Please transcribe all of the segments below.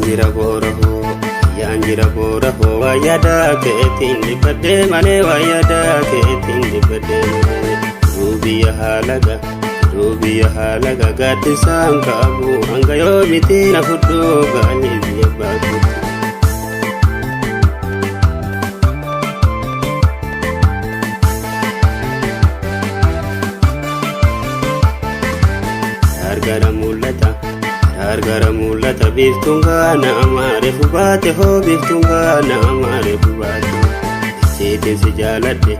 Jira boora hoo, yaan jira boora hoo, waa yaadaa keetiin dhibbadhee malee, waa yaadaa keetiin dhibbadhee malee. Duubiyya haalaga, duubiyya haalaga, gaaddisaan qabu hanga yoomiti na fudhuu gaalii biyya baatutti. Gargara mul'ata. Gargara mul'ata biiftuun gaana amaare fubaate hoo, biiftuun gaana amaare fubaate. Icciitiin si jaaladhe,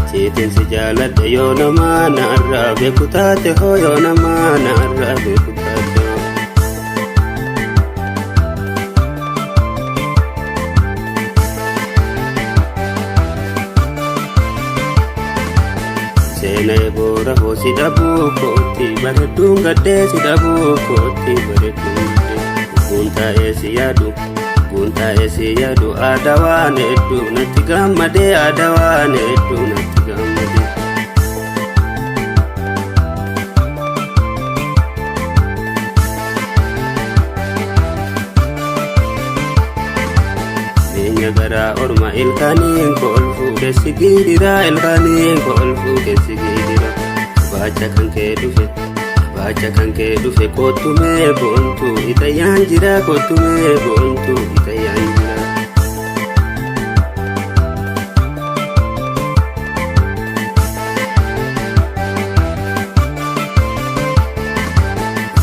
icciitiin si jaaladhe, yoo namaa naarraa beeku taate hoo, yoo namaa naarraa beeku taate hoo. Seenaa boora hoo, si dhabuu kootti bareedduun gaddee, si dhabuu kootti bareedduun gaddee. Lubbuun taa'ee si yaadu, lubbuun taa'ee si yaadu, aadaa waan hedduu natti gammadee, aadaa waan hedduu natti gammadee. Beenya garaa orma ilkaaniin kolfuu keessi giidira, ilkaaniin kolfuu keessi giidira. Baacha kan kee dhufe, baacha kan kee dhufe, kottumee boontuu itayyaan jira, kottumee boontuu itayyaan jira.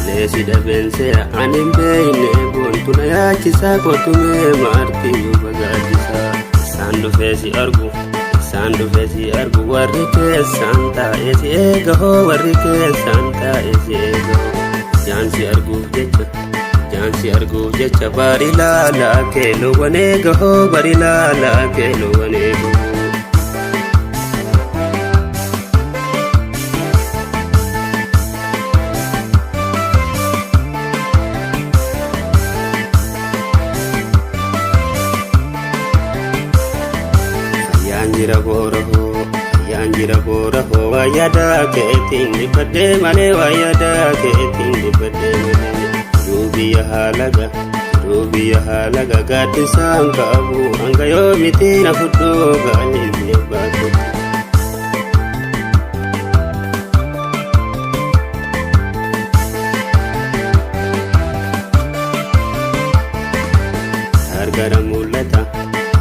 Leesi dhabeenseera ani hin beekne, boontu na yaachisaa, kottumee maartii yuuba gaaddisaa. Isaan dhufee si argu, isaan dhufee si argu, warri keessaan taa'ee si eega hoo, warri keessaan taa'ee si eega hoo. Jaansi arguuf jecha, jaansi arguuf jecha, bari laalaa keelowwan eega hoo, bari laalaa keelowwan eega hoo. Fayyaan jira boora hoo, fayyaan jira boora hoo, waa yaadaa keetiin dhibbadhee malee, waa yaadaa keetiin dhibbadhee malee. Duubiyya haalaga, duubiyya haalaga, gaaddisaan qabu hanga yoomiti na fudhuu gaalii biyya baatutti. Gargara mul'ata,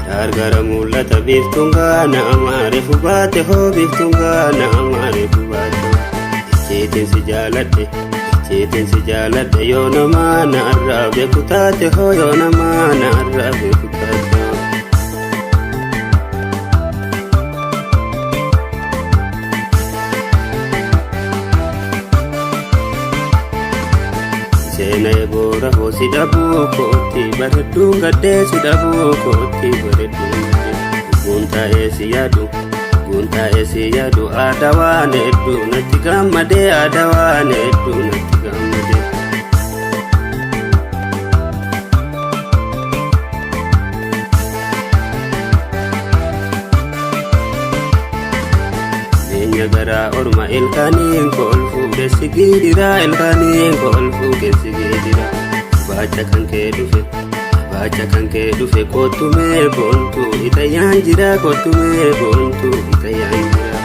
gargara mul'ata biiftuun gaana amaare fubaate hoo, biiftuun gaana amaare fubaate. Icciitiin si jaaladhe, icciitiin si jaaladhe, yoo namaa naarraa beeku taate hoo, yoo namaa naarraa beeku taate hoo. Seenaa boora hoo, si dhabuu kootti bareedduun gaddee, si dhabuu kootti bareedduun gaddee. Lubbuun taa'ee si yaadu, lubbuun taa'ee si yaadu, aadaa waan hedduu natti gammadee, aadaa waan hedduu natti gammadee. Beenya garaa orma ilkaaniin kolfuu keessi giidira, ilkaaniin kolfuu keessi giidira. Baacha kan kee dhufe, baacha kan kee dhufe, kottumee boontuu itayyaan jira, kottumee boontuu itayyaan jira.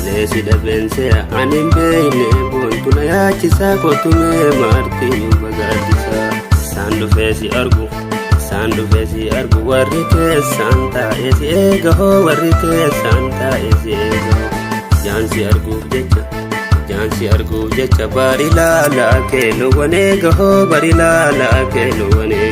Leesi dhabeenseera ani hin beekne, boontu na yaachisaa, kottumee maartii yuuba gaaddisaa. Isaan dhufee si argu, isaan dhufee si argu, warri keessaan taa'ee si eega hoo, warri keessaan taa'ee si eega hoo. Jaansi arguuf jecha, jaansi arguuf jecha, bari laalaa keelowwan eega hoo, bari laalaa keelowwan eega.